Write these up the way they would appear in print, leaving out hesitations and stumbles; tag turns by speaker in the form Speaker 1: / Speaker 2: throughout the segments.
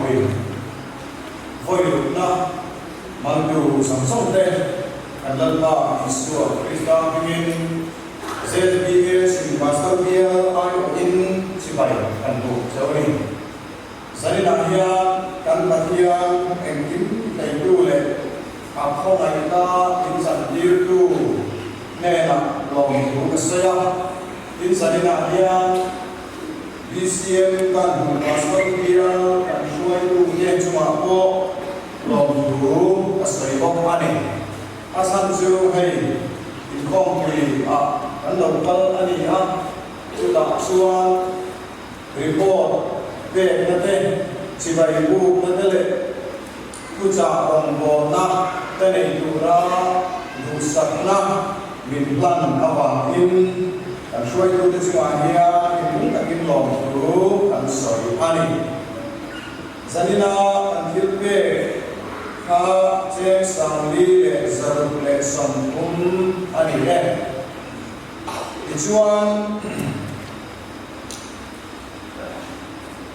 Speaker 1: Inkhawmpui vawi rukna hmangtu zawng zawng te kan Lalpa Isua Krista hmingin ZBA Chhim Pastor Bial aiawhin chibai kan buk cheu a ni. Zaninah hian kan Pathian engkim theitu leh a khawngaihna min chantirtu hnenah lawmthu ka sawi a. Tin, zaninah hian BCM kan hmuh Pastor Bial kan hruaitu hnen chungah pawh lawmthu ka sawi bawk a ni. A chhan chu hei inkhawmpui ah kan lo kal a ni a, chutah chuan report pekna te, chibai bukna te leh thuchah rawngbawlna te nei tura duhsakna min hlan avangin kan hruaitute chungah hian thinlung takin lawmthu kan sawi a ni. Zanina kan thil pek kha cheng 3,630 a ni e. Tichuan.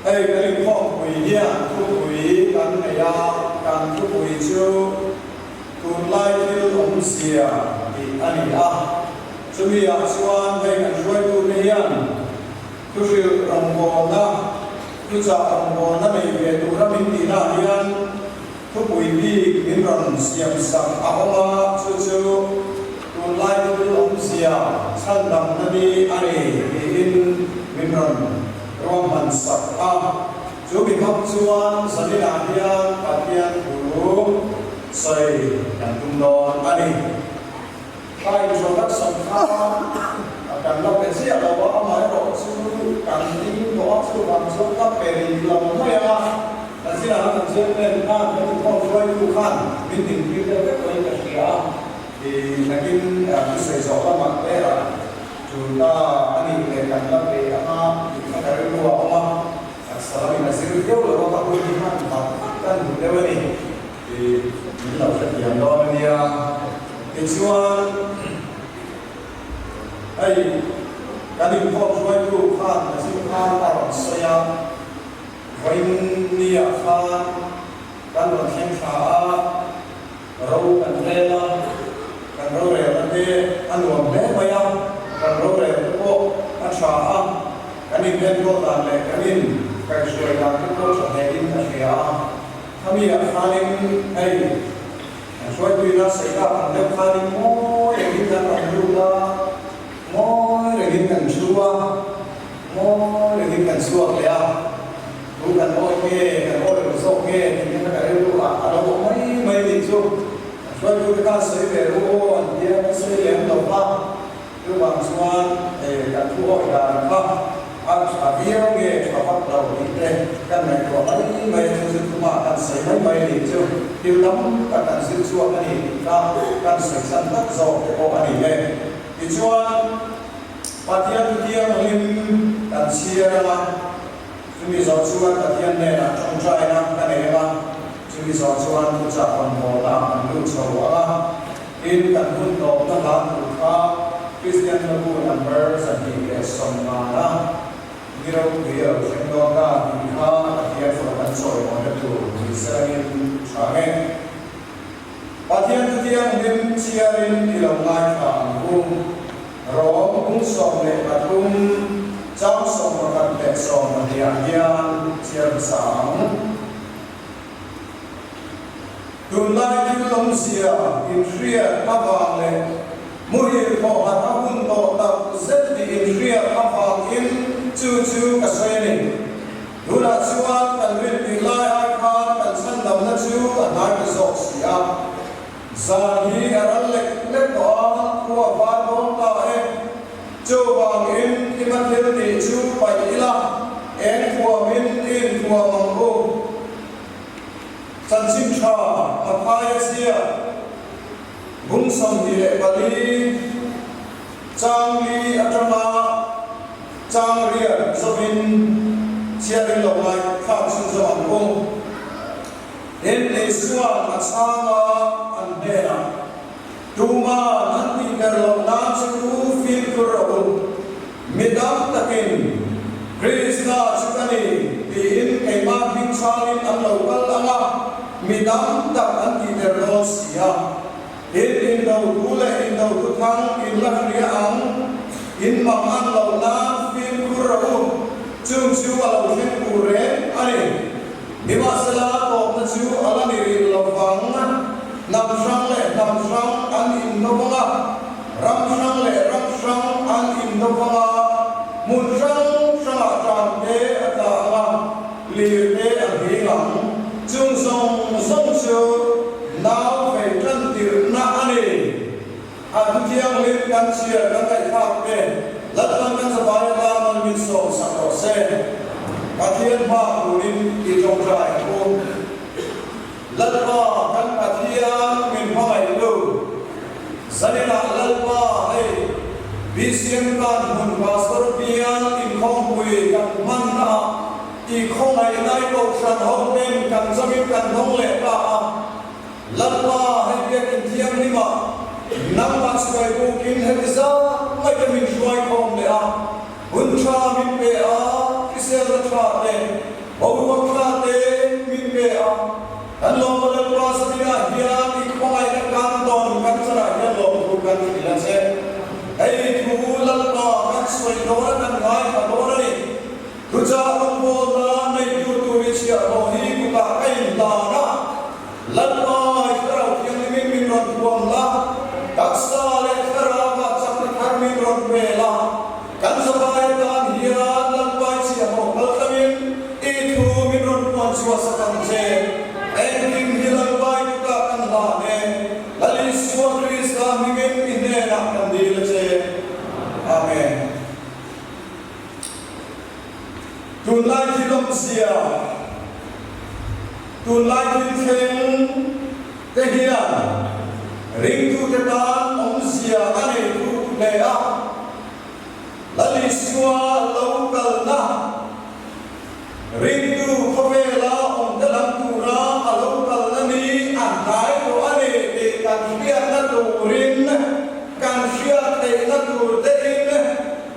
Speaker 1: Hei kan inkhawmpui hian thupui kan nei a, kan thupui chu tunlai thil awmzia tih a ni a. Chumi ah chuan hei kan hruaitute hian thuhrilh rawngbawlna, thuchah rawngbawlna nei ve tura min tihna ah hian thupui bik min rawn siamsak a awm a, chu chu tunlai thil awmzia chhandamna ni a ni tiin min rawn ruahman sak a. Chu mi hmang chuan zaninah hian Pathian thu sawi kan tum dawn a ni. Kha introduction kha kan la pe chiah lo a, amaherawh chu kan ding tawh a, chuvang chuan ka pe rih lo mai ang a. Kan zinah khan kan chairman khan, kan inkhawm hruaitu khan min dintir deuh vek pawhin ka hria a, nakin thusawi zawh lamah te erawh tul ta a nih leh kan la pe ang a tih kha ka rilru a awm a, taksa lamin a zir viau lo a, ka hun hi hman vat vat ka duh deuh a ni tih min lo hrethiam dawn a nia. Tichuan hei kan inkhawm hruaitu khan ka zir khan a rawn sawi a. Vawinia khan kan rawn thleng thla a, ro kan rel a, kan rorelna te a nuam hle mai a, kan rorel te pawh a tha a, kan in enkawl dan leh kan in kaihhruai dan te pawh tha hle in ka hria a. Khami ah khanin hei kan hruaituina saihla ang deuh khanin mawi rengin kan rawn lut a, mawi rengin kan thu a, Ngawi rengin kan chhuak leh a, thu kan awi nge, kan awi lo zawk nge tih te kha ka rilru ah a lo awm mai mai nih chu. Kan hruaitute khan sawi ve ru aw an tia kan sawi lem lo va, chuvang chuan kan thu awi dan kha a tha viau nge tha vak lo tih te kan ngaihtuah mai mai a, chu chu thuma kan sawi mai mai nih chu thil tam tak kan zir chhuak a ni tih kha kan sawi chhan tak zawk te pawh a ni e. Tichuan. Pathian thu thianghlim kan chhiar ang a, chumi zawh chuan Pathian hnenah tawngtaina ka nei ang a, chumi zawh chuan thuchah rawngbawlna ah kan lut chho ang a, tin kan hun tawpna hla tur kha Kristian hlabu number 250 a ni ropui a lo thleng dawn ta tih kha Pathian fawh kan chawimawina tur ni selangin tha nge. Pathian thu thianghlim chhiarin i lo ngaithla ang u. Rom bung 13, chang 11 leh 12 ah hian chhiar hmasa ang. Tunlai thil awmzia inhriat avang leh muhil thawhhat a hun tawh tak zet tih inhriat avangin chu chu ka sawi a ni. Tunah chuan kan rin tih lai ai khan kan chhandamna chu a hnai ta zawk si a. Zan hi a ral lek lek tawh a, khua var dawn ta e. Chuvangin thima thil tih chu paih ila, eng thuamin i inthuam ang u. Chanchin tha a phai a ziak, bung 24, chang li atanga Chang riat zawhin chhiarin lo ngai thlak chhun zawh ang u. Tin, Isua'n a chhang a, an hnenah, Tuma'n an tih ber loh nan chu fimkhur rawh u. Mi tam takin, Krista chu ka ni, tiin keimah hming chhan. chhalin an lo kal ang a, mi tam tak an tihder dawn si a. Tin, indo thu leh indo thuthang in la hria ang, in mang an loh nan fimkhur rawh u, chung chu a lo thleng tur reng a ni. Nimahsela, tawpna chu a la ni rih lo vang. Hnam hrang leh hnam hrang an indo vang a, ram hrang leh ram hrang an indo vang a, hmun hrang hrangah ṭam te a tla ang a, lir te a nghing ang. Chung zawng zawng chu nau vei ṭan tirhna a ni. A thu thianghlim kan chhiar kan ngaihthlak te Lalpan kan zavai atan an min sawm sak rawh se. Pathian hma turin i tawngtai ang u. Lalpa kan Pathian min hmangaih lu. Zaninah Lalpa hei BCM kan hmun Pastor bial inkhawmpui kan hmanna ah i khawngaihna i kohhran ho ten kan changin kan dawng leh ta a. Lalpa hei biakin thianghlim ah nangmah chhuai bukin heti zat mai te min hruai khawm leh a, hun tha min pe a, hriselna tha te, boruak tha te min pe a, kan lawmna Lalpa zaninah hian i khawngaihna kan dawn kan chanah hian lawmthu kan hrilh a che. Hei thu Lalpa kan sawi dawn a kan ngaithla dawn a ni. Thuchah rawngbawlna neitu tur i chhiahhlawh hi kutah ka inhlan a, Lalpa i Thlarau Thianghlimin min rawn thuam la, taksa leh thlarauah chakna thar min rawn pe la, kan zavai atan hian Lalpa i chhiahhlawh kal tlangin i thu min rawn puan chhuah sak ang che. Engkim hi Lalpa i kutah kan hlan e, Lal Isua Krista hmingin i hnenah kan dil a che. Amen. Tunlai thil awmzia, tunlai thil thleng te hian ringtute tan awmzia a nei thuk hle a. Lal Isua lo kalna, ringtu khawvela awmte lam tura a lo kalna ni a hnai tawh a ni tih kan hriatna turin, kan hriat theihna tur tein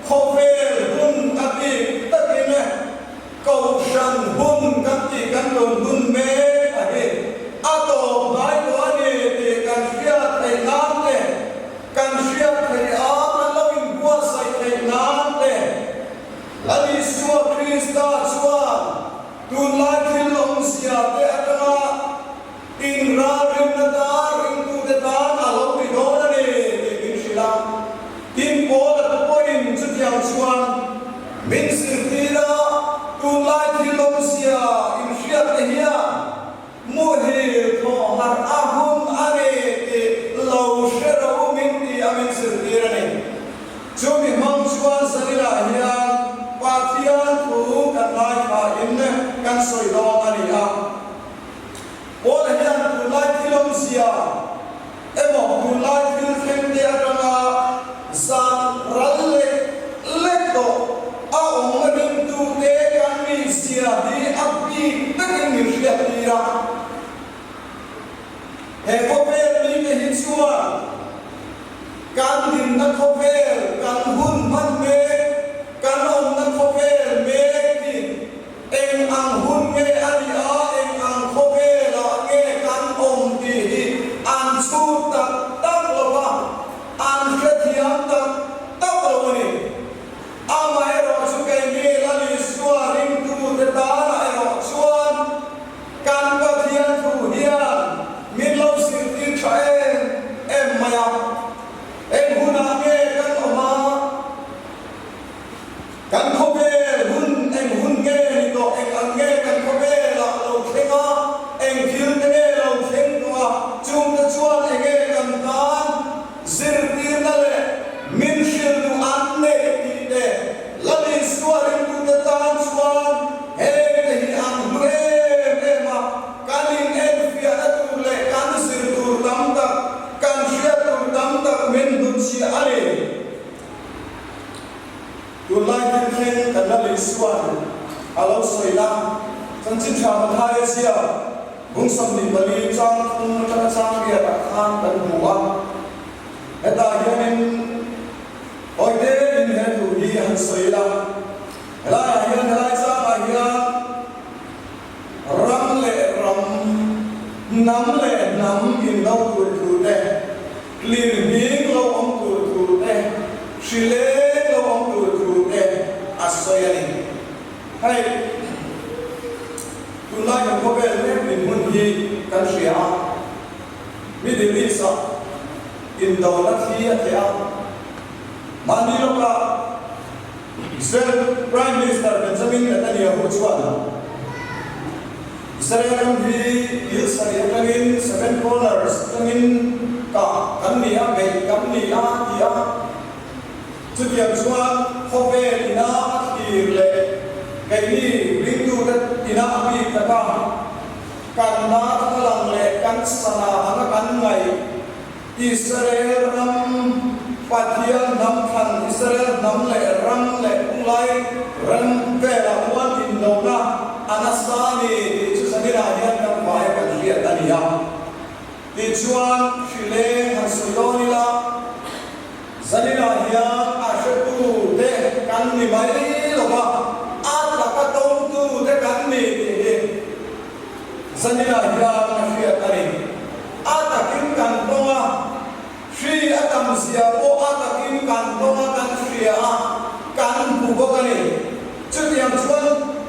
Speaker 1: Khawvel hun a bik takin Kohhran hun kan tih kan rawn hun mek a hi a tawp hnai tawh a ni tih kan hriat theih nan te, kan hriat theih a kan lo inbuatsaih theih nan te Lal Isua Krista chuan tunlai thil awmzia te atanga Inralrinna tan ringtute tan a lo ti dawn a ni tih min hrilh a. Tin, Paula te pawhin chutiang chuan min zirtir a, tunlai thil awmzia inhriatna hian muhil thawh harh a hun a ni tih lo hre ro min ti a min zirtir a ni. Chumi hmang chuan Zaninah hian Pathian thu kan ngaithlain kan sawi dawn a ni a. Paula hian tunlai thil awmzia emaw tunlai thil thleng te atanga zan ral lek lek tawh a awm ringtute kan mizia hi a bik takin min hriat tir a. He khawvel mite hi chuan kan dinna khawvel, kan hun hman mek, kan awmna khawvel mek hi Eng ang hun nge a nih a, eng ang khawvelah nge kan awm tih hi an chhut tak tak lo va, an hrethiam tak tak lo a ni. Amaherawhchu keini Lal Isua ringtute tanah erawh chuan kan Pathian thu hian min lo zirtir tha em em mai a. Eng hunah nge kan awm a? Kan khawvel hun eng hun nge ni tawh, eng ang nge kan khawvelah lo thleng a, eng thil te nge lo thleng tawh a, chungte chuan eng nge kan tan zirtirna leh min hrilh duh an neih tih te Lal Isua ringtute tan chuan hengte hi an hlu em em a, kan inenfiahna tur leh kan zir tur tam tak, kan hriat tur tam tak min hnutchhiah a ni. Tunlai thil thleng kan la lei suan a lo sawi la, chanchin tha Mathaia ziak bung 24 chang thum atanga chang riatah khan kan hmu a. Hetah hianin Hawite in he thu hi han sawi la, helaiah hian helai changah hian. Hnam leh hnam indo tur thu te, hlirhming lo awm tur thu te, hri leng lo awm tur thu te a sawi a ni. Hei, tunlai kan khawvel mek dinhmun hi kan hria a, Middle East-ah indona thli a theh a, mahni lawkah Israel Prime Minister Benjamin Netanyahu chuan Israel ram hi kil sarih atangin, seven corners atangin kah kan ni a, beih kan ni a, a ti a. Chutiang chuan khawvel ina a thlir leh keini ringtute ina a bik taka kan darthlalang leh kan sana anga kan ngaih Israel ram Pathian hnam thlan Israel hnam leh ram leh hunglai rem velah huan inlohna a nasa a ni tih chu zaninah hian kan vaia kan hriat a ni a. Tichuan hrileng han sawi dawn ila. Zaninah hian a hretu te kan ni mai lo va, a tlaka tawngtu te kan ni tih hi zaninah hian a hriat a ni. A takin kan tawng a, hri a tam zia pawh a takin kan tawng a, kan hria a, kan hmu bawk a ni. Chutiang chuan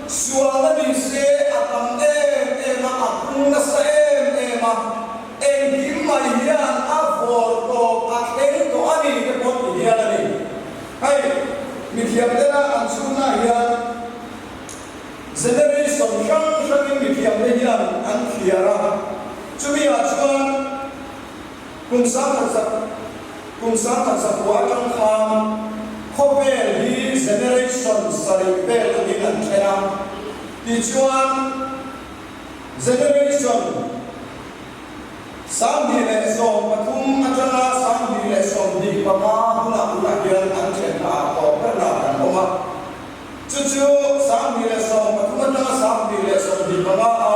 Speaker 1: sualna ni se a tam em em a, a pung nasa em em a. Engkim mai hian a vawl tawp a thleng tawh a ni te pawh ti hian a ni. Hei, mithiam tena an chhunna hian generation hrang hrangin mithiam te hian an thliar a, chumi ah chuan kum 10,000 kum 10,000 atang khan khawvel hi generation sarih vel angin an then a, tichuan Generation 2013 atanga 2025 hunah tunah hian an thenna ah tawp berna kan awm a. Chu chu 2013 atanga 2025 a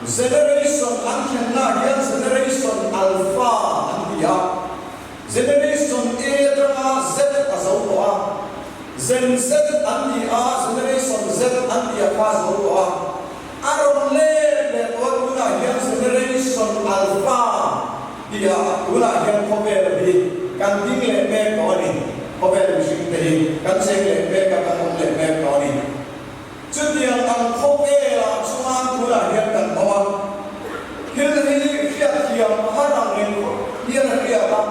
Speaker 1: Generation an thenna hian Generation Alpha an ti a. Generation A atanga Z a zo tawh a. Gen Z an ti a, Generation Z an ti a kha a zo tawh a. A rawn let leh tawh a, tunah hian Generation Alpha tia tunah hian khawvel hi kan ding leh mek tawh a ni. Khawvel mihring te hi kan cheng leh mek a, kan awm leh mek tawh a ni. Chutiang ang khawvelah chuan tunah hian kan awm a, thil hi hriatthiam har ang reng khawp hian a hriat a.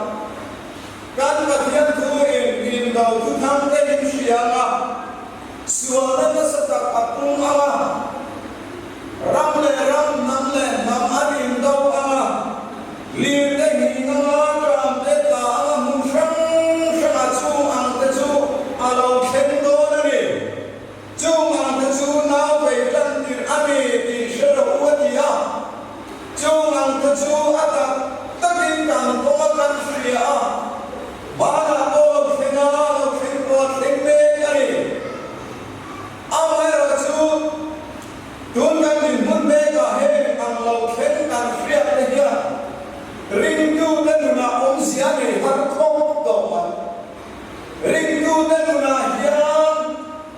Speaker 1: Kan Pathian thuin indo thuthang te in hria ang a. Sualna nasa tak a pung ang a, ram leh ram, hnam leh hnam an indo ang a, lir te hing ang a, tram te tla ang a, hmun hrang hrangah chung ang te chu a lo thleng dawn a ni. Chung ang te chu nau vei tan tirh a ni tih hre lo u a ti a. Chung ang te chu a tak takin kan kawng a kan hria a. Banah pawh lo thleng a, lo thleng pawh a thleng mek a ni. Amaherawh chu, tun kan dinhmun mekah heng ang lo thleng kan hriat te hian ringtute nunah awmzia nei har khawp tawh mai. Ringtute nunah hian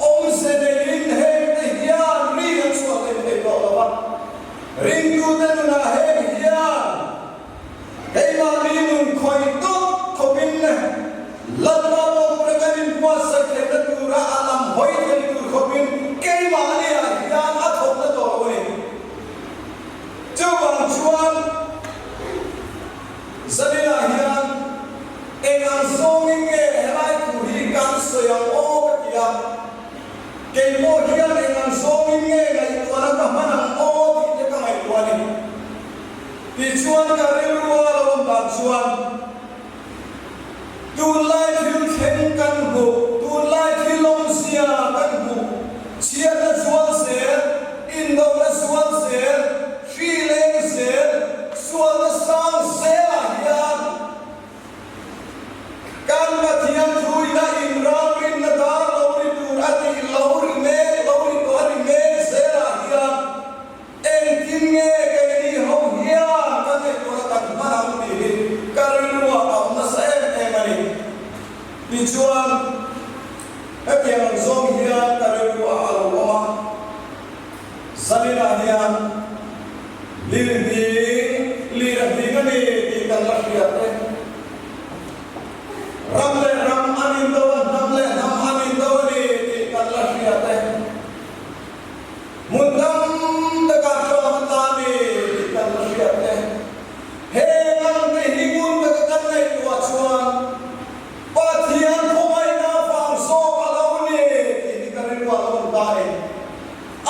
Speaker 1: awmze neiin heng te hian ri an chhuah leh thei tawh lo a. Ringtute nunah heng hian Keimahni nun khawih tawp khawpin Lalpa ropui kan inbuatsaih theihna tura a lam hawi thei tur khawpin keimahniah hian a thawkna tawh lo a ni. Chuvang chuan zaninah hian eng ang zawngin nge helai thu hi kan sawi ang aw ka ti a, keipawh hian eng ang zawngin nge ngaihtuahna ka hman ang aw tih te ka ngaihtuah a ni. Tichuan ka rilru a lo awm dan chuan tunlai thil thleng kan hmuh, tunlai thil awmzia kan hmuh, chhiatna zual zel, indona zual zel, hri leng zel, sualna sang zelah hian Kan Pathian thuina inralrinna dar lo ri tur a tih lo ri mek, lo ri tawh a ni mek zelah hian Engtin nge keini ho hian ka ngaihtuahna kan hman ang tih hi ka rilruah a awm nasa em em a ni. Tichuan, hetiang ang zawng hian ka rilruah a lo awm a, zaninah hian Lirhning. Ram leh ram an indo a, hnam leh hnam an indo a ni tih kan la hriat e. Hmun tam takah tlawm a tla a ni tih kan la hriat e. Heng ang te hi ngun taka kan ngaihtuah chuan Pathian khawngaihna avang zawk a lo ni tih hi ka rilru a lo awm ta a ni.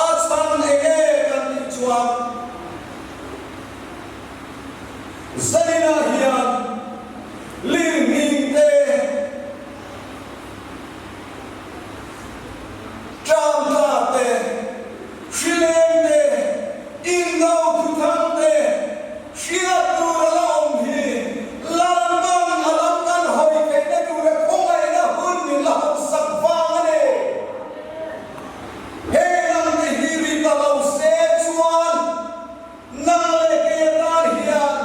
Speaker 1: A chhan eng nge kan tih chuan Zaninah hian Lirnghing te, Tlangtla te, Hrileng te, Indo thuthang te hriat tur a la awm hi Lalpan a lam kan hawi theihna tura khawngaihna hun min la hawmsak vang a ni. Heng ang te hi ri ta lo se chuan nang leh kei atan hian.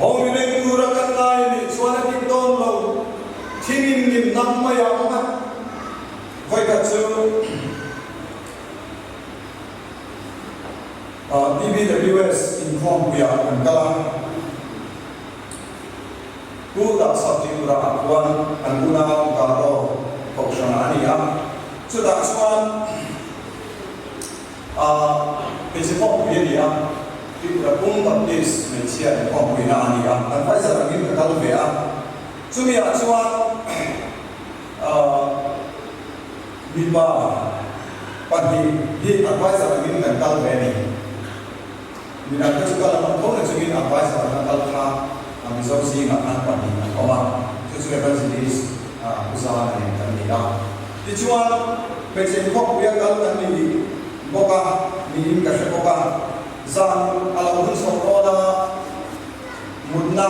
Speaker 1: Hawng leng tura kan ngai a nih chuan a dik dawn lo. Thingin min nam mai ang a, vawikhat chu BBWS inkhawmpuiah kan kal a, Pu Dahsap Tripura-ah khuan an unau Garo kohhranah a ni a, chutah chuan hmeichhe khawmpui a ni a, Tripura pum Baptist hmeichhia inkhawmpuina a ni a, adviser angin ka kal ve a. Chumi ah chuan mipa pahnih hi adviser angin kan kal ve a ni. Midang te chu kal an awm tho na chungin adviser anga kal kha Mizo zingah khan pahnih an awm a, chu chu evangelist Pu Zana nen kan ni a. Tichuan hmeichhe inkhawmpuia kal kan ni bawk a, niin ka hre bawk a, zan a lo hun chho dawn a, Mutna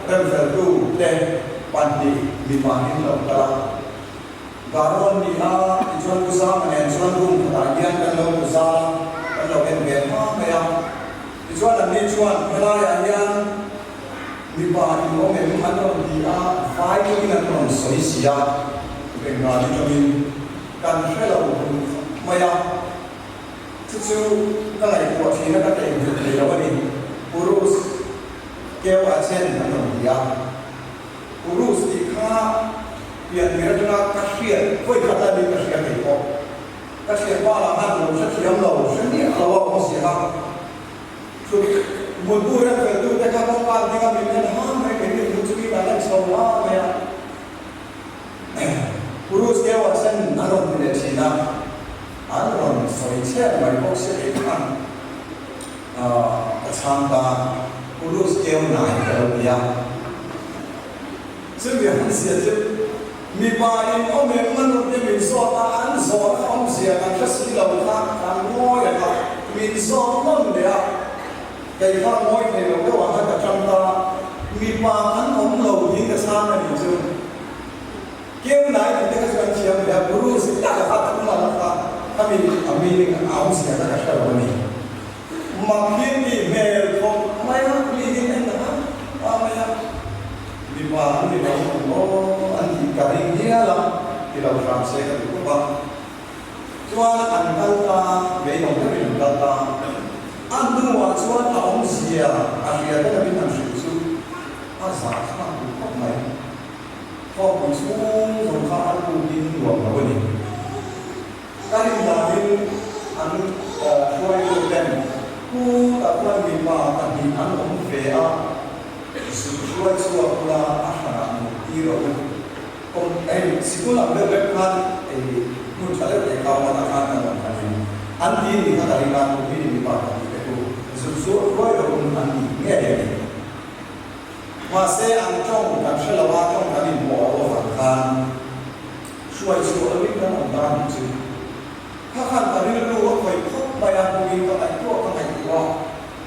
Speaker 1: remfeltu te pahnih mipa in lo kal a, Garo an ni a, tichuan Pu Zama nen chuan room khatah hian kan lo hmu zal a, kan lo en ve hma mai a. Tichuan an ni chuan helaiah hian mipa in awm em an rawn ti a, vai tawngin an rawn sawi si a, Bengali tawngin kan hre lo hmu khawp mai a. Chu chu ka ngaihtuah thin a ka theihnghilh thei lo a ni. Purus keu a chen an rawn ti a. Purus tih kha piantir atanga ka hriat vawi khat lai min ka hria thei pawh. Ka hriat pa lah khan lo hrethiam lo, hre miah lo a awm si a. Chu mutbu rem fel tu te kha kawngka an ding a min en ha mai kei min hmu chungin an en chho ha mai a. Purus keu a chen an rawn ti leh thin a. An rawn sawi chhiat mai bawk si ei khan ka chhang ta, Purus keu nai ka lo ti a. Chumi han zia chu mipa in awm em an rawn ti min zawt a, an zawhna awmzia kan hre si lo kha kan ngawi a kha min zawt nawn leh a, kei kha ngawi thei lo deuh ang kha ka tang ta, mipa kan awm lo tiin ka chhang a nih chu. Keu lai tih te kha chu kan thiam ve a, Guru zet a kha thum a la kha khami a meaning a awmzia kha ka hre lo a ni. Mak hi tih hmel khawp mai a, mi hi en ta hak a mai a, mipa an ni lo ang aw an tih ka ring hial a, ti lo hram se ka duh khawp a. Chuan an kal ta, beidawng deuhin an kal ta. A hnuah chuan a awmzia a hria te lovin an hrilh chu a zahthlak duh khawp mai. Khawpui chhung zawng kha a lutin nuam lo a ni. Ka rin danin an hruaitu ten Pu Takhuan mipa pahnih an awm ve a, zuk hruai chhuak ula a hranah mut tir a u. Kawm hei sikul ang deuh vek khan ei hmun tha deuh leh kha awm a tah khan kan awm khan in an ti ni kha ka ring a, kum hi ni mipa pahnih te khu zuk hruai lo un an ti ngei a ni. Mahse, an tawng kan hre lo a, tawng kan inpawh loh avang khan hruai chhuah lovin kan awm ta nih chu. Kha khan ka rilru a khawih khawp mai a, hmuhin ka ngaihtuah ka ngaihtuah a,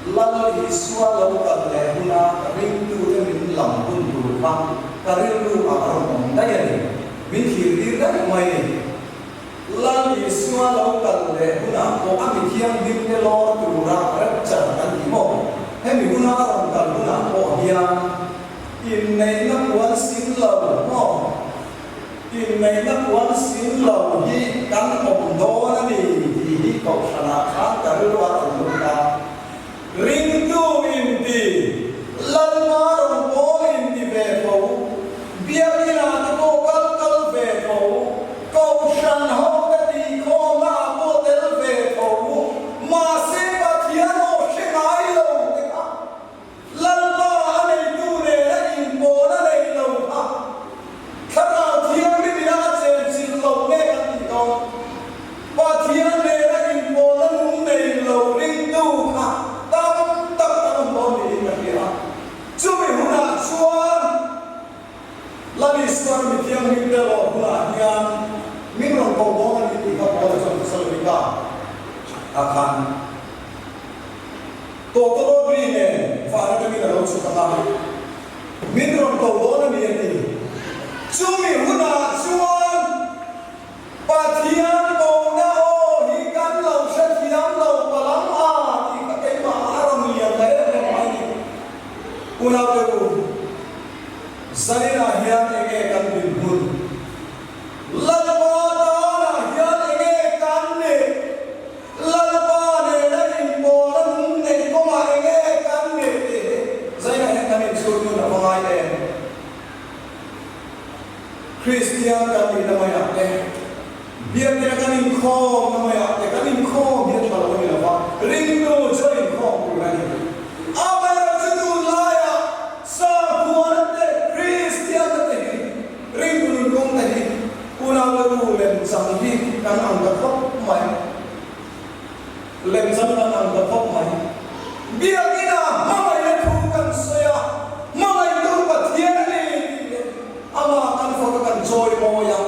Speaker 1: Lal Isua lo kal leh huna ka ringtute min lam hun tur kha ka rilru ah a rawn awm daih a ni, min thlir tir daih mai a ni. Lal Isua lo kal leh hunah pawh a mi thianghlimte lawr tura rapture kan ti maw? Hemi huna a rawn kal hunah pawh hian inneihna puan sin lo maw? Inneihna puan sin lo hi kan awm dawn a ni tih hi kohhranah khan ka rilru a rawn lut a. Ringtu inti, Lalpa rawn pawl inti ve tho, Biakinah te pawh kal kal ve tho, Kohhran ho te tihkhawmna ah pawh tel ve tho, mahse Pathian aw hre ngai lo te kha Lalpa a neitu nena inpawn a nei lo kha Thlarau Thianghlim ina a chenchilh lo nge kan tih dawn? Pathian nena inpawlna nung nei lo ringtu kha tam tak kan awm dawn niin ka hria a. Chumi hunah chuan Lal Isuan mi thianghlim te lawm hunah hian min rawn ko dawn a ni tih kha Paula chuan Thessalonika ah khan Tawtawrawt ri nen van atangin a lo chhuk ang a, min rawn ko dawn a ni a ti. Chumi hunah chuan Pathian kohna aw hi kan lo hrethiam lo palang a tih kha keimah a rawn lian ta em em mai ni. Unau. Unaute u, zaninah hian enge kan dinhmun? Lalpa tanah hian enge kan nih? Lalpa nena inpawhna nung neih kawngah enge kan nih tih hi zaninah hian kan inchhut nun a va ngai em? Kristian kan nihna maiah te, Biakina kan inkhawmna maiah te kan inkhawm hi a tha lo a ni lo va, ringtu chu a inkhawm tur a ni. Amaherawhchu tunlaiah sakhuana te, Kristianna te hi ringtu nun kawng te hi unau le u lemchang hi kan ang ta khawp mai. Lemchang kan ang ta khawp mai. Biakina hmangaihna thu kan sawi a, hmangaihtu Pathian a ni tih leh amah kan faka kan chawi mawi a.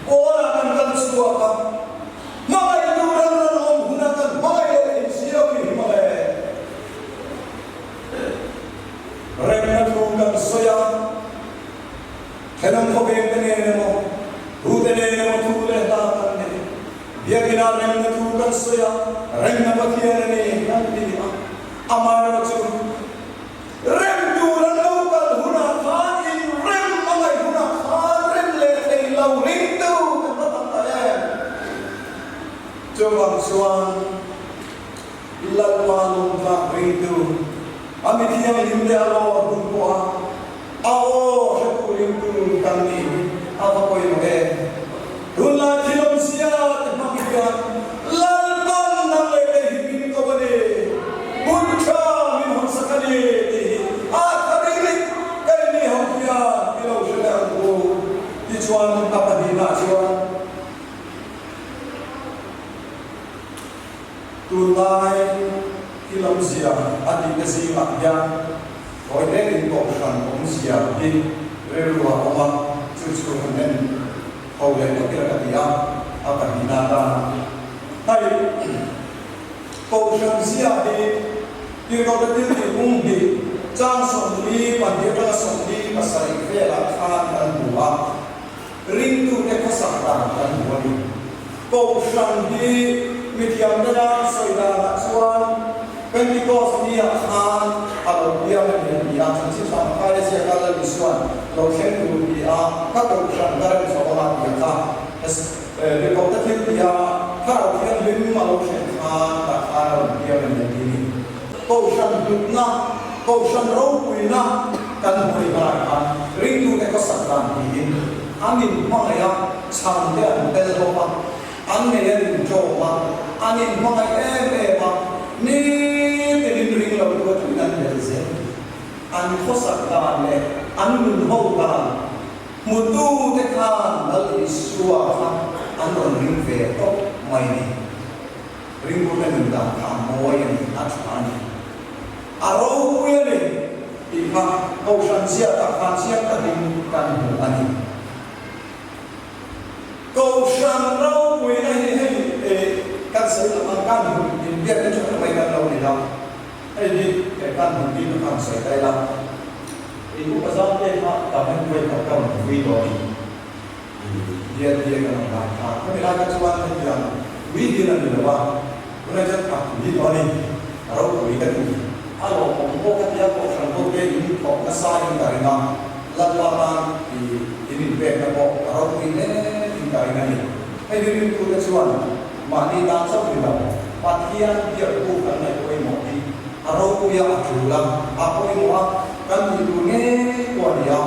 Speaker 1: Pawnah kan kal chhuak a, hmangaih tur an rawn awm hunah kan hmangaih leh thei si lo ni hi mawle. Remna thu kan sawi a, thenawm khawveng te nen emaw, tu te nen emaw thu leh hla kan nei. Biakinah remna thu kan sawi a, remna Pathian a ni kan ti a, amaherawhchu, Rem tur an lo kal hunah khan in rem a ngaih hunah khan rem leh thei lo ringtu kan va tam ta em? Chuvang chuan Lalpa lawmtlak ringtu, a mi thianghlim te a lawr hun pawha a aw hretu ringtu kan nih hi a va pawimawh em? Tunlai thil awmzia te hmang hian Lalpan nang leh kei hi min ko a ni, hun tha min hawn sak a ni tih hi a tha ring rik kei ni ho hian i lo hre leh ang u. Tichuan a pahnihna chuan tunlai thil awmzia a tihna zingah hian Hawi dekin kohhran awmzia hi rilru a awm a, chu chu han en ho leh phawt ila ka ti a, a pahnihna atan hei kohhran zia hi Tirhkohte thil tih pum hnih chang 42 atanga 47 velah khan kan hmu a, ringtute khawsak dan kan hmu a ni. Kohhran hi mithiamte tan sawi danah chuan Pentecost ni ah khan a lo piang a ni an ti a, Chanchin Tha Mathai ziaka Lal Isua'n lo thleng tur ti a, ka kohhran ka rem chho anga ti a kha Tirhkohte thil ti a, Thlarau Thianghlim a lo thlen khan tah khan a rawn piang a ni an ti ni. Kohhran hlutna, kohhran ropuina kan hmu ni hmanah khan ringtute khawsak dan tiin an inhmangaih a, chhangte an tel bawk a, an nei an inṭawm a, an inhmangaih em em a, nitin ring lo tu atangin an bel zel. An khawsak dan leh an nun ho dan hmutute khan Lal Isua kha an rawn ring ve tawp mai ni. Ringtute nun dan kha a mawi a ni, a tha a ni, a ropui a ni tih kha Kohhran ziakah khan chiang takin kan hmu a ni. Kohhran ropuina hi hei kan sawi tak ang kan hun inbiakna tha tak mai kan lo ni la, hei hi kan hun bik a khan sawi ta ila. I upa zam te kha tam em vawi khat ka rawn vui tawh a ni. Bial bial kan awm lai khan khami lai kha chuan hetiang ui dil a ni lo a, tunah chuan a pui tawh a ni, a ropui ka ti. A lawmawm pawh ka ti a, Kohhran ho te in thawk nasa in ka ring a, Lalpa tan i in inpekna pawh a ropui hle in ka ring a ni. Hei hi ringtute chuan mahni tan chauh ni lo, Pathian biakbu kan ngaih pawimawh hi a ropui a, a tul a, a pawimawh a, kan tih tur ngei pawh a ni a,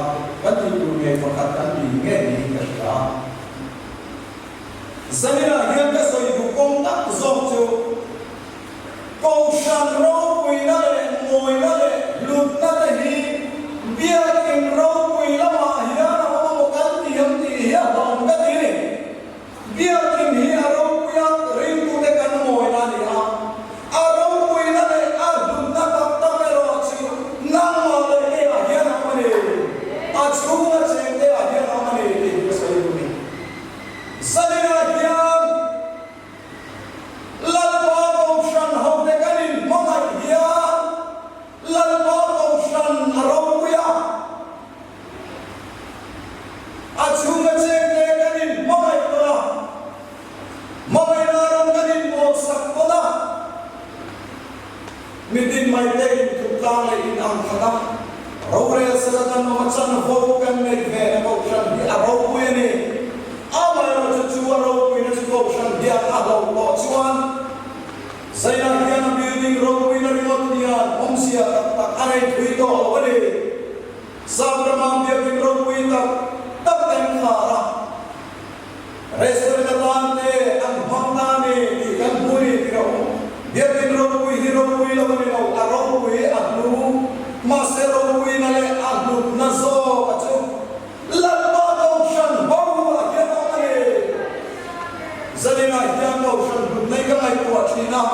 Speaker 1: kan tih tur ngei pakhat kan ti ngei niin ka hria a. Zaninah hian ka sawi duh kawng tak zawk chu Kohhran ropuina leh mawina leh hlutna te hi Biakin ropui lamah hian a awm amaw kan ti ang tih hi a hlawm ka ti a ni. Biakin hi a ropuia ringtute kan mawina a ni a, a ropuina leh a hlutna tak tak erawh chu nangmah leh keiah hian a awm a ni, a chhunga chengteah hian a awm a ni tih hi ka sawi duh a ni. Zaninah hian Lalpa Kohhran hote kan inhmangaih hi. Rorel sela kan awm a chanvo kan neih ve na Kohhran hi a ropui a ni. Amaherawhchu chu a ropuina chu Kohhran hian a hlauh tawh chuan Zaina hian a building ropuina ringawt hian awmzia tak tak a nei thui tawh lo a ni. Sap rama biakin ropui tak tak kan khar a, restaurant atan te an hmang ta a ni tih kan hmu ni tih ro. Biakin ropui hi ropui lo a ni lo, a ropui a hlu, mahse ropuina leh a hlutna zawk a chu Lalpa Kohhran ho ah hian a awm a ni. Zaninah hian Kohhran hlutna hi ka ngaihtuah thin a.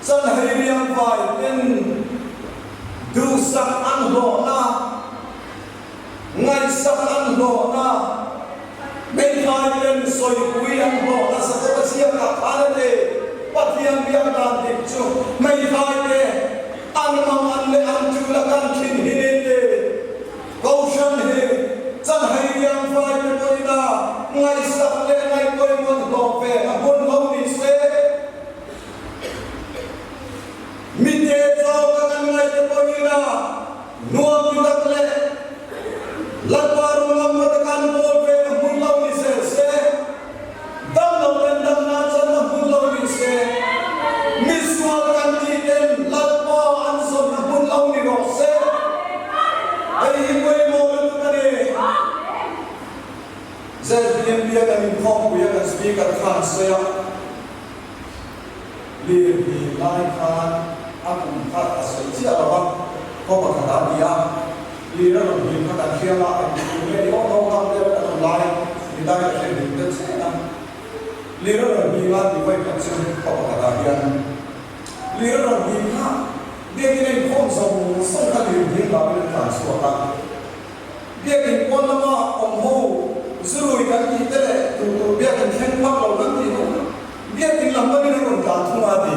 Speaker 1: Chanhei riangvai ten duhsak an hlawhna, ngaihsak an hlawhna, hmeithai ten sawipui an hlawhna Jakoba ziakah khan a ti. Pathian biak dan dik chu hmeithai te an mang an leh an tul a kan thin hi ni ti. Kohhran hi chanhei riangvai te pawhin a ngaihsak leh ngaihpawimawh an hlawh ve a hmun lo ni se. Mite chawk a kan ngaih te pawhin a nuam ti tak leh Lalpa rungam rawt a kan bawl ve na hmun lo ni zel se, dam lo ten dam nan chan na hmun lo ni se, misual kan tih ten Lalpa an zawn na hmun lo ni rawh se. Hei hi pawimawh lutuk a ni. ZPM bia kan inkhawmpui a kan Speaker khan sawi a. Lirhnih lai khan a kum kha a sawi chiah lo a, khaw pakhat ah a ni a, lir a rawn hlim kha kan hria a, eng kum nge ni aw naupang deuh kan awm lai midai ka hre hlim deuh chen a, lir a rawn hlim a ti vawi khat chu khaw pakhat ah hian lir a rawn hlim kha biakin a inkhawm zawng zawng kha lir hlim vangin an tlan chhuak a. Biakin pawn lama awm ho zurui kan tih te leh tur tur biakin thleng phak lo kan tih ho biakin lam panin a rawn tlan thung a ti.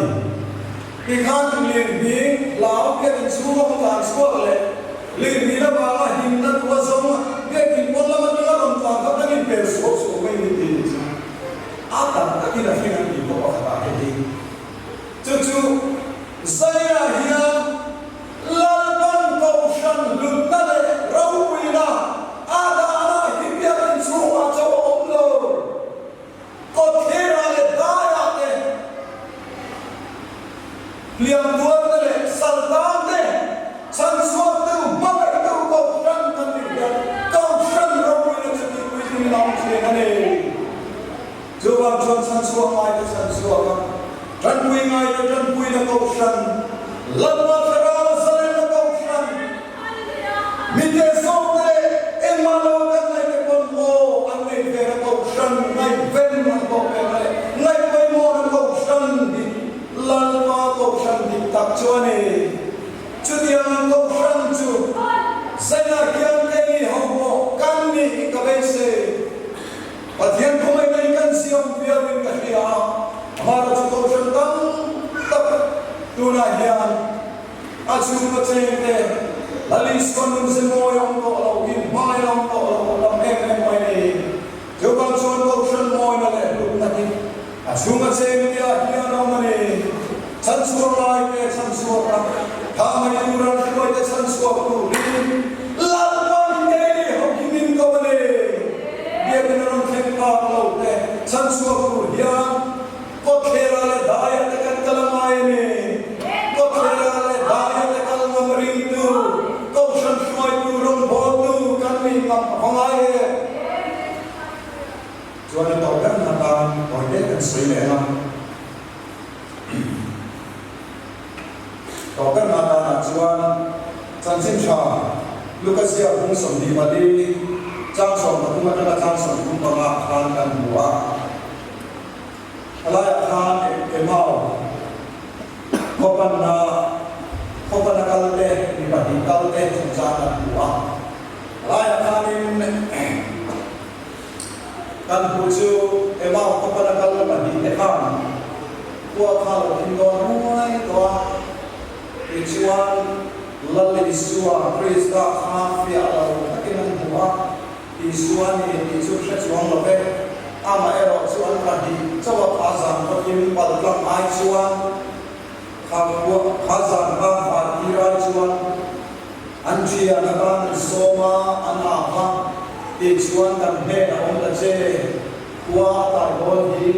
Speaker 1: Tikhan lirhming hlau biakin chhunga awm tlan chhuak leh lirhming avanga himna duh a zawng biakin pawn lama tanga rawn tlan kha kan inpel suau suau mai ni tih chu a tam takin a thleng an tih pawh pakhatah hei hi chu chu Zaiah hian Lalpan Kohhran hlutna leh ropuina a dahna hi biakinn chhungah chauh a awm lo. Kawtthlerah leh daiah te, hliam tuarte leh saltan te, chhanchhuaktu, hmangaihtu Kohhran kan nih hian Kohhran ropuina chu tihpuitling in a awm thin a ni. Chuvang chuan chhanchhuak ngaite chhanchhuak a, tanpui ngaite tanpuina Kohhran, Lalpa Thlarau zalenna Kohhran, mite zawkte leh engmah lo kan ngaihte pawn aw an nei ve na Kohhran, ngaihven an hlawh ve na leh ngaihpawimawhna Kohhran hi Lalpa Kohhran dik tak chu a ni. Chutiang an Kohhran chu zainah hian keini ho pawh kan nih hi ka beisei. Pathian khawngaihna hi kan siam viauin ka hria a, amah chu Kohhran tam tak tunah hian a chhungkaw chengte Lal Isua nun ze mawi a awm tawh lo, inhmai a awm tawh lo a tam em em mai ni. Chuvang chuan Kohhran mawina leh hlutna hi a chhunga chengte ah hian a awm a ni. Chhanchhuak laite chhanchhuak a, tha mai tura hruaite chhanchhuak turin Lalpan keini ho hi min ko a ni. Biakin a rawn thleng phak lo te chhanchhuak tur hian kawtthlerah leh daiah te kan kal a ngai a ni. Kawtthlerah leh daiah te kal ngam ringtu, Kohhran hruaitu, rawngbawltu kan nih ngam a va ngai em? Chuan a tawp ber na tan hawi mek kan sawi leh ang a. Tawpberna danah chuan chanchin tha Luka ziak bung 24 chang 13 atanga chang 35 khan kan hmu a. A laiah khan Emau khawpanna khawpana kalte mi pahnih kalte chungchang kan hmu a. A laiah khanin Kan hmuh chu Emau khawpana kal pahnihte khan khua kha lo thim dawn ruai tawh a, tichuan Lal Isua Krista kha fiah lo takin an hmu a, Isua a ni tih chu hre chuang lo ve. Amaherawh chu an pahnih chauh a kha zan khawthim pal tlang ai chuan kha khua kha zan kha van tir ai chuan. chuan an thian atan an sawm a, an ak a, tichuan kan hnenah awm ta che, khua a tlai dawn hi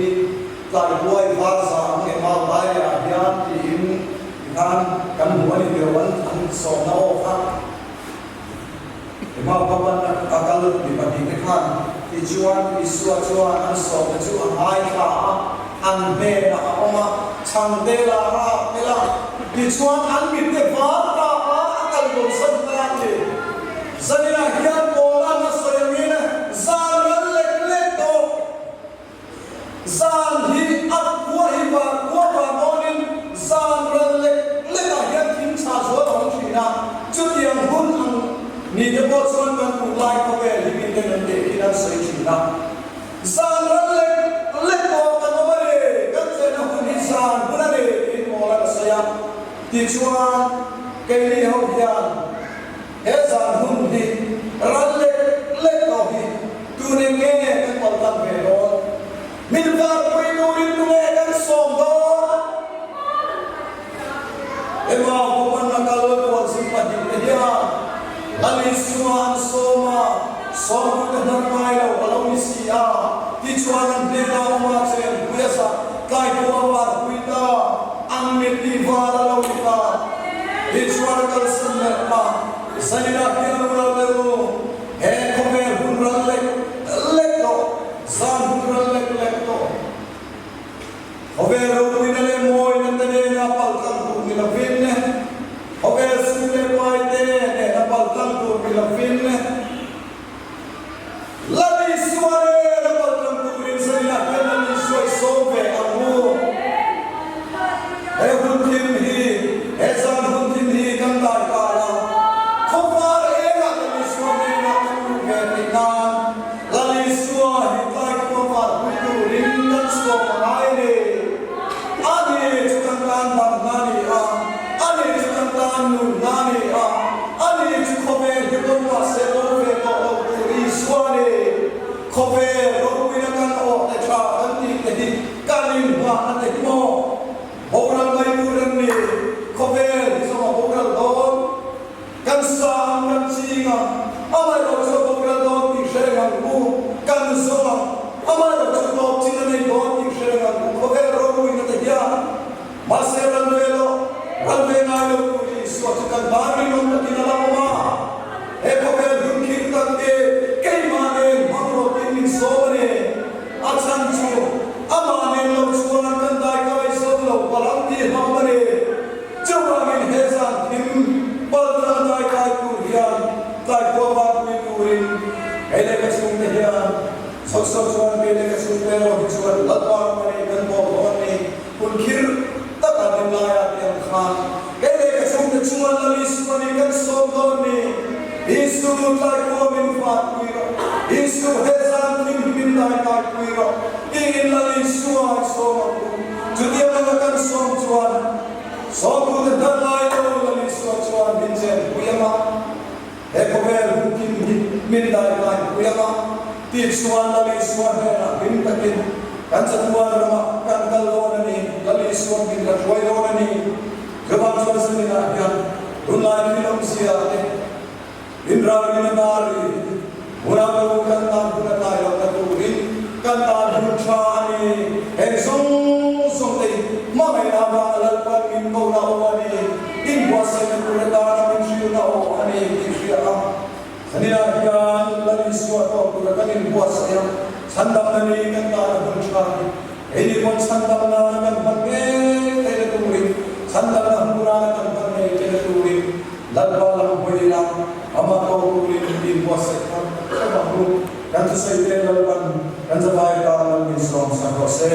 Speaker 1: tlai huai var za ang eng au laiah hian tiin tikhan kan hmu a ni tiro an an sawmna aw kha. Emau papan a kal mi pahnihte khan tichuan Isua chuan an sawmte chu a ngaithla a, an hnenah a awm a, chhangte la rap tel a, tichuan an mitte var ta a, a kal bosan ta a ni. Zaninah hian Paula'n a sawi angin zan ral lek lek tawh. Zan hi a khua hi var khua var dawnin zan ral lek lekah hian thing chha zual a awm thin a, chutiang hun ang ni te pawh chuan kan duh lai khawvel hi miten an teh khin an sawi thin a. Zan ral lek lek pawh kan awm a ni, kan chenna hun hi zan hun a ni tiin Paul an sawi a. Tichuan, keini ho hian He zan hun hi ral lek lek tawh hi tun eng nge kan kal tlang ve dawn? Min varpui turin tunge kan sawm dawn? Emma Bowman-a kal kualzim pahnihte hian Lal Isua an sawm a, sawmtute hnar ngai lo a lo ni si a, tichuan an hnenah awm a chen pui a zah tlai pawh a varpui ta, an mit tih var a lo ni ta. Tichuan a kalsan leh ta, Zaninah hian u ral leh u, he khawvel hun ral lek lek tawh, zan hun ral lek lek tawh, khawvel ropuina leh mawina te nena pal tlang tur ni lovin, khawvel sum leh pai te nena pal tlang tur ni lovin, Lal Isua nena pal tlang turin Zaninah hian Lal Isua i sawm ve ang u. He hun thim hi, he zan hun thim hi kan dai kai a, khawvar engah Lal Isua hnenah kan luh ve theih nan Lal Isua hi tlai khua varpui turin kan chhuak a ngai a ni. Ani chu kan tan damna a ni a, ani chu kan tan nunna a ni a, ani chu khawvel hi bo mahse bo ve tawh lo tur Isua a ni. Khawvel ropuina kan awh te tha kan tih te hi kan inhmahna te hi maw? Boral mai tur em ni? Khawvel hi zawng a boral dawn. Kan sang, kan ching a, amaherawh chu a boral dawn tih hre reng ang u. Kan zawng a, amaherawh chu tawp chin a nei dawn tih hre reng ang u. Khawvel ropuina te hian mahse ral ve lo, ral ve ngai lo tur Isua chu kan tan rinawm takin a la awm a. He khawvel hun khir tak te keimah nen hmang rawh tiin min sawm a ni. A chhan chu amah nen lo chuan kan dai kai zo lo palang tih hlauh a ni. Chuvangin he zan thim pal tlang dai kai tur hian tlai khua vanpui turin kei leh ka chhungte hian chho chho chuan kei leh ka chhungte erawh hi chuan Lalpa ram a ni kan bawm dawn ni. Hun khir taka din laia ti ang khan kei leh ka chhungte chuan Lal Isua ni kan sawm dawn ni. Isu tlai khua min vanpui rawh, Isu he zan thim hi min dai kaipui rawh tiin Lal Isua i sawm ang u. Chutiang anga kan sawm chuan sawmtute hnar ngai lo Lal Isua chuan min chenpui ang a, he khawvel hun thim hi min dai kaipui ang a tih chuan Lal Isua hnenah hlim takin kan chatuan ramah kan kal dawn a ni, Lal Isua min la hruai dawn a ni. Chuvang chuan zaninah hian tunlai thil awmzia te min ralrin a dar ri hunah ka lu kan tan hun a tlai lohna turin kan tan hun tha a ni. Heng zawng zawng te hi hmangaihna avanga Lalpan min kohna aw a ni, inbuatsaihna tur atana min hrilhna aw a ni tih hria a. Zaninah hian Lal Isua tawk tura kan inbuatsaih a, chhandamna ni kan tan a hun tha a ni. Keini pawn chhandamna kan hman ngei theihna turin, chhandamna hmuna kan hman ngei theihna turin Lalpa lam hawi ila, amah tawk turin inbuatsaih thar theuh ang u. Kan thusawi te Lalpan kan zavai atan Lal min sawm sak rawh se.